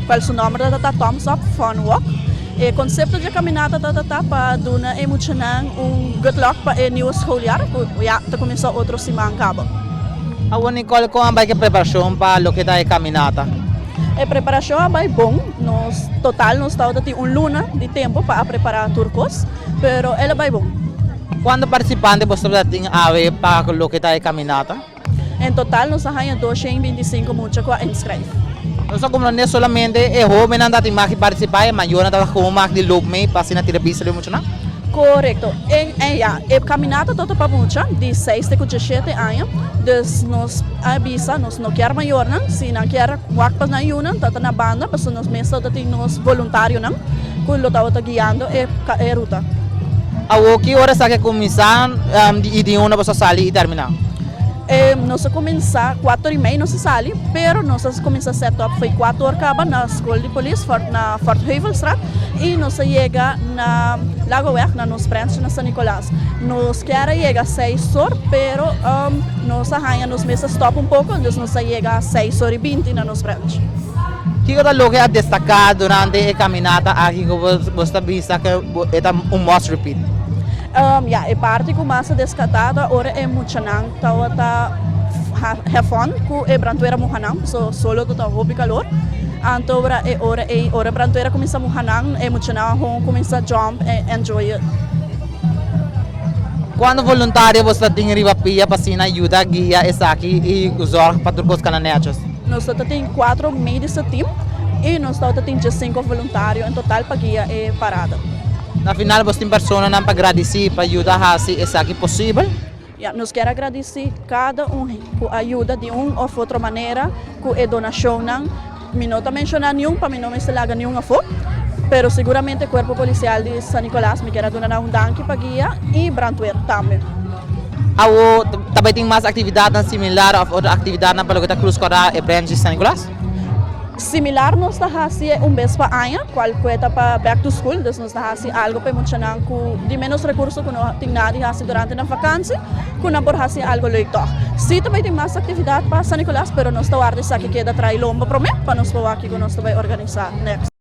Cual su nomber ta Thumbs Up Fun Walk. E concepto di caminata ta pa duna e muchanan un good luck pa e nieuwe schooljaar, cu ya ta cuminsa otro siman caba. Awor, Nicole, con ta e preparacion pa loke ta e caminata? E preparacion a bay bon, nos total nos ta tin un luna di tempo pa prepara tur cos, pero el a bay bon. Cuanto participante boso tin awe pa loke ta e caminata? En total nos a haya 225 mucha cu a inscribi. Nos como no solamente e hobennan ta mag participa, mas mayornan ta gewoon mag di loop mee, pa asina tira bista mucha no? Correcto. En ja, e caminata ta pa mucha, di 6 te 7 aña. Dus nos a bisa, nos no kier mayornan, si nan kier wak pa nan yiunan, ta na banda, paso nos mes ta tin nos voluntarionan, cu lo ta guiando e ruta. Awo, ki ora esaki a cuminsa y di unda boso a sali y termina? Nos a cuminsa 4:30 nos a sali, pero nos a cuminsa set up for 4 or caba na scol di polis na Fort Heuvelstraat y nos a yega na Lagoweg, na nos branch na San Nicolas. Nos kier a yega 6 or, pero nos a haya nos mes a stop un poco, dus nos a yega 6 or y 20 na nos branch. Kico ta loke a destaca durante e caminata aki cu bo ta bisa cu ta un must repeat? Ja, e parti cu mas a destaca ta ora e muchanan tawata have fun cu e brandweer a muha nan, so solo ta hopi calor. Anto ora e ora e ora brandweer a cuminsa muha nan, e muchanan cuminsa jump and enjoy it. Cuanto voluntario boso tin riba pia pa asina yuda guia esaki y zorg pa tur cos cana netjes? Nos tin cuatro medische team y nos tin 5 voluntario en total pa guia e parada. Na final, boso tin personanan pa gradici pa yuda haci esaki posibel? Ja, nos kier gradici cada un cu a yuda di un of otro manera, cu e donacion. Mi no ta menciona ningun, pa mi no mester laga ningun afo, pero seguramente Cuerpo Policial di San Nicolas mi kier duna un danki pa guia y brandweer tambe. Awo, tambe tin mas actividad similar of otro actividad pa loke ta Cruz Cora e branch di San Nicolas? Similar nos ta haci un bes pa aña, cual ta pa back to school, dus nos ta haci algo pa muchanan cu di menos recurso cu no tin nada di haci durante e vakantie, cu nan por haci algo leuk toch. Si, tambe tin mas actividad pa San Nicolas, pero nos ta warda esaki keda tra'i lomba prome, pa nos por aki cu nos ta bay organisa next.